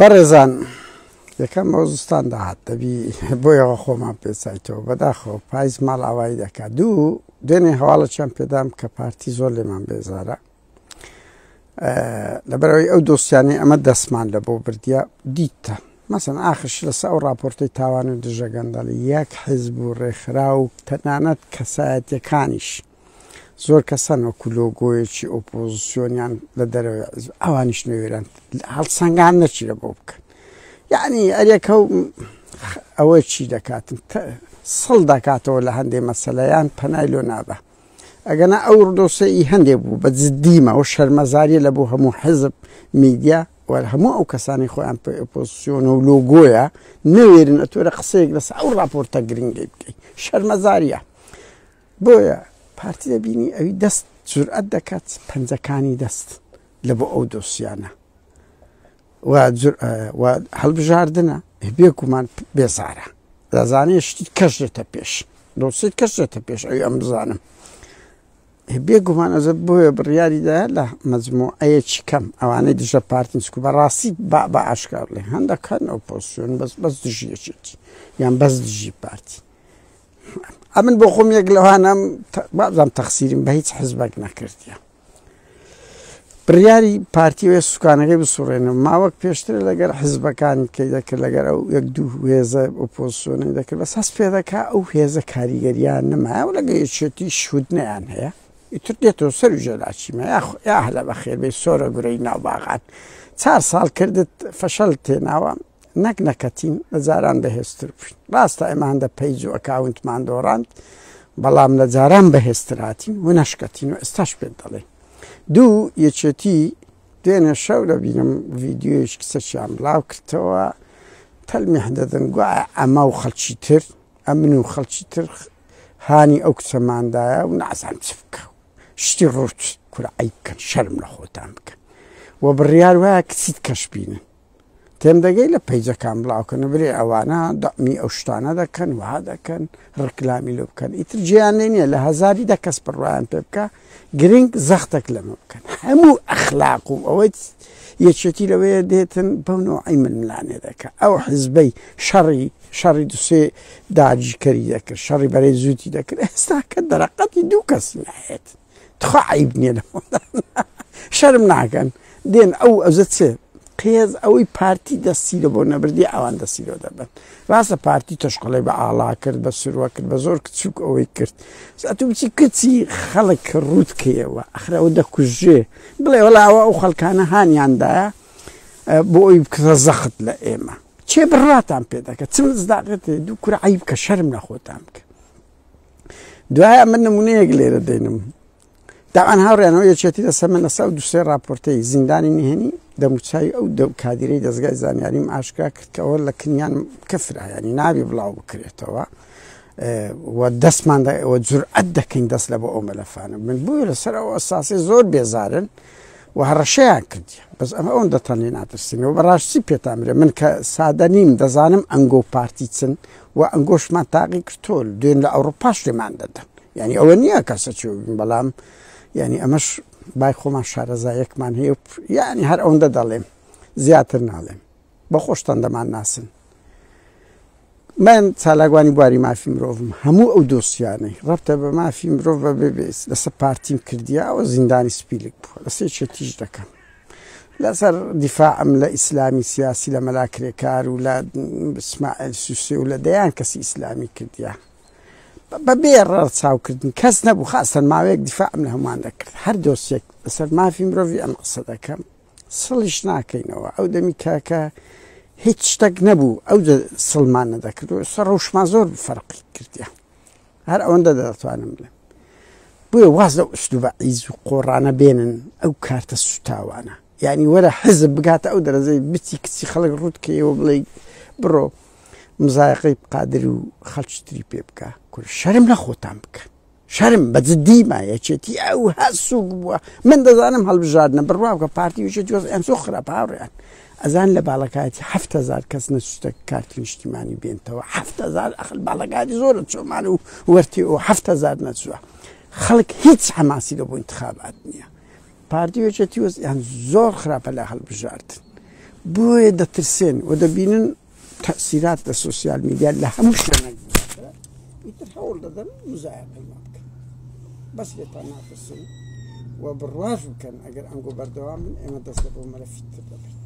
بەڕێزان یەکەم ئەو زستان داهات دەبی بۆیەوە خۆمان پێچایتەوە بەداخەوە پایز ماڵ ئاوایی دەکات دوو دوێنێ هەواڵە چیان پێدام کە پارتی زۆر لێمان بێزارە لەبەرەوەی ئەو دۆستیانەی ئەمە دەستمان لە بۆ بردیە دیتە مەسەن ئاخرش لەسە ئەو راپۆرتەی تاوان و دژە گەندەڵی یەک حزب و ڕێکخرا و تەنانەت کەسایەتەکانیش زۆر کەسەن وەکو لۆگۆیەکی ئۆپۆزیسیۆنیان لە دەرەوەی حزب ئەوانیش نەوێران هەڵسەنگان نەچی لە بۆ بکەن یعنی ئەرێکە و ئەوە چی دەکاتن سڵ دەکاتەوە لە هەندێ مەسەلەیان پەنای لۆ نابە ئەگەنا ئەو ڕدۆسە ئی هەندێ بوو بە جدیمە و شەرمەزاریە لە بۆ هەموو حزب میدیا و هەموو ئەو کەسانی خۆیان پێ ئۆپۆزیسیۆن و لۆگۆیە نەوێرن ئەتۆرە قسەیەک لەسەر ئەو راپۆرتە گرنگەی بکەی شەرمەزاریە بۆیە پارتی دەبینی ئەوی دەست جورئەت دەکات پەنجەکانی دەست لە بۆ ئەو دۆسیانە و هەڵبژاردنە بێگومان بێزارە دەزانێت شتی کەش دێتە پێش دۆسیت کەش دێتە پێش ئەوی ئەم بزانم بێگومان ئەزە بۆیە بڕیاریدا لە مەجموعەیەکی کەم ئەوانەی دژە پارتین چکو بەڕاستی با بە ئاشکار لێ هەندەکان ئۆپۆزیسیۆن بەس بەس دژیەکێتی یان بەس دژی پارتی ئەمن بۆ خۆم یەک لەوانم بازم تەخسیرم بە هیچ حزبێک نەکردیە بڕیاری پارتی وێ سوکانەکەی بسوڕێنەوە ماوەک پێشتر لەگەر حزبەکان کەی دەکرد لەگەر ئەو یەک دوو هێزە ئۆپۆزیسیۆنەی دەکرد بەس هەست پێ دەکا ئەو هێزە کاریگەریان نەمایە و لەگەر یەکێتی شودنیان هەیە ئیتر دێتەوە سەر و ژێلاچیمە یا هەلە بەخێر بێ سۆرە گورەی ناو باغان چار ساڵ کردت فەشەل تێناوە نەک نەکەتین لە جاران بەهێزتر بووین ڕاستە ئێمە هەندە پەیج و ئەکاونتمان دۆڕاند بەڵام لە جاران بەهێزتر هاتین و نەشکەتین و ئێستاش پێت دەڵێن دوو یەکێتی دوێنێ شەو دەبینم ڤیدیۆیش کچەکیان بڵاو کردەوە تەلمیح دەدەن گوایە ئەمە و خەڵکی تر ئەمن و خەڵکی تر هانی ئەو کچەماندایە و نازانم چ بکە شتی ڕوت کورە عیب بکەن شەرم لە خۆتان بکەن و بڕیار وایە کچیت کەش بینن تێم دەگەی لە پەیجەکان بڵاوکەن برێ ئەوانە دەعمی ئەو شتانە دەکەن وها دەکەن ڕکلامی لۆ بکەن ئیتر جیان لێ نییە لە هەزاری دە کەس بڕوایان پێ بکە گرنگ زەختێک لەمە بکەن هەموو ئەخلاق و ئەوەی یەکێتی لەوەیە دێتن بەو نوعی ململانێ دەکە ئەو حزبەی شەڕی شەڕی دوسێ داگیرکەری دەکرد شەڕی بەرەی زووتی دەکرد ئێستا کە دەرەقەتی دوو کەس نایەت تخوا عیب نییە لە شەرم ناکەن دێن ئەو ئەزە چێ قێز ئەوەی پارتی دەستی لە بۆ نەبردی ئەوان دەستی لۆ دەبن ڕاستە پارتی تەشقڵی بە ئاڵا کرد بە سروە کرد بە زۆر کچوک ئەوەی کرد تو بچی کچی خەڵک ڕوت کەیەوە ئەخرەوە دەکوژێ بڵێ وەڵا ئەوە ئەو خەڵکانە هانیاندایە بۆ ئەوی بکرە زەخت لە ئێمە چێ بڕاتان پێ دەکە چ مزداقێت دوو کورە عیب کە شەرم لە خۆتان بکە دوای من نمونەیەک لێرە دێنم داوان هاوڕێنەوە یەکێتی لەسەر من لەسەر ئەو دوسێ راپۆرتەی زیندانی نهێنی دەموچاوی ئەو دە کادیرەی دەزگای زانیاریم ئاشکرا کرد کە ئەوە لە کنیان کەفرا ینی نابی بڵاو بکرێتەوە و دەستمان ئەوە جورئەت دەکەین دەست لە بۆ ئەو مەلەفانە من بۆیە لەسەر ئەو ئەساسی زۆر بێزارن و هەڕەشەیان کردیە بەس ئەمە ئەوەندەتان لێ ناترسینەوە بەڕاستی پێتان برێ من کە سادە نیم دەزانم ئەنگۆ پارتی چن و ئەنگۆشمان تاقی کردۆ دوێن لە ئەوروپاش لێمان دەدەن یعنی ئەوە نییە کەسە چێ بەڵام یعنی ئەمەش بای خۆمان شارەزایەکمان هەیە یعنی هەر ئەوەندە دەڵێم زیاتر ناڵێم بە خۆشتان دەمان ناسن من چالاکوانی بواری مافی مرۆڤم هەموو ئەو دۆسیانەی ڕەبتە بە مافی مرۆڤ بە بێ لەسەر پارتیم کردیا ئەوە زیندانی سپیلک بووە لەسەر یەکێتیش دەکەم لەسەر دیفاعم لە ئیسلامی سیاسی لە مەلا کرێکار و لە ئیسماعیل سوسێ و لە دەیان کەسی ئیسلامی کردیا بەبێ ڕەچاوکردن کەس نەبوو خاستەن ماوەیەک دیفاعم لە هەمووان دەکرد هەر دۆسیەک لەسەر مافی مرۆڤی ئەم قسە دەکەم سڵیش ناکەینەوە ئەو دەمی کاکە هیچ شتێک نەبوو ئەو سڵمان نەدەکرد و سەر ڕەوشمان زۆر فەرقی کردیا هەر ئەوەندە دەتوانم بڵێم بۆیە واز لەو ئوسلوبە عیز و قۆڕانە بێنن ئەو کارتە سوتاوانە یعنی وەرە حزب بگاتە ئەو دەرەجەی بچی کچی خەڵک ڕوت کەیەوە بڵێ بڕۆ مزایقەی قادر و خەڵکی تری پێ بکە کورە شەرم لە خۆتان بکەن شەرم بە جدی ما یەکێتی ئەو هەر سوک بووە من دەزانم هەڵبژاردنە بڕوا بکە پارتی یەکێتی وەزعیان زۆر خراپ هاوڕێیان ئەزان لە باڵەکایەتی 7000 کەس نەچوتە کارتی نیشتیمانی بێنتەوە 7000 ئەخر باڵەکاتی زۆرە چۆمان و وەرتی و 7000 نەچووە خەڵک هیچ حەماسی لە بۆ انتخابات نییە پارتی یەکێتی وەزعیان زۆر خراپە لە هەڵبژاردن. بۆیە دەترسێن و دەبینن تەسیرات لە سۆسیال میدیا لە هەموو شوێنێک زیاترە، ئیتر هەوڵ دەدەن مزایەقەیمان بکەن. بەس لێتان ناترسن و بڕواش بکەن ئەگەر ئەنگۆ بەردەوام بن ئێمە دەست لە بۆ مەلەفی تر دەبەین.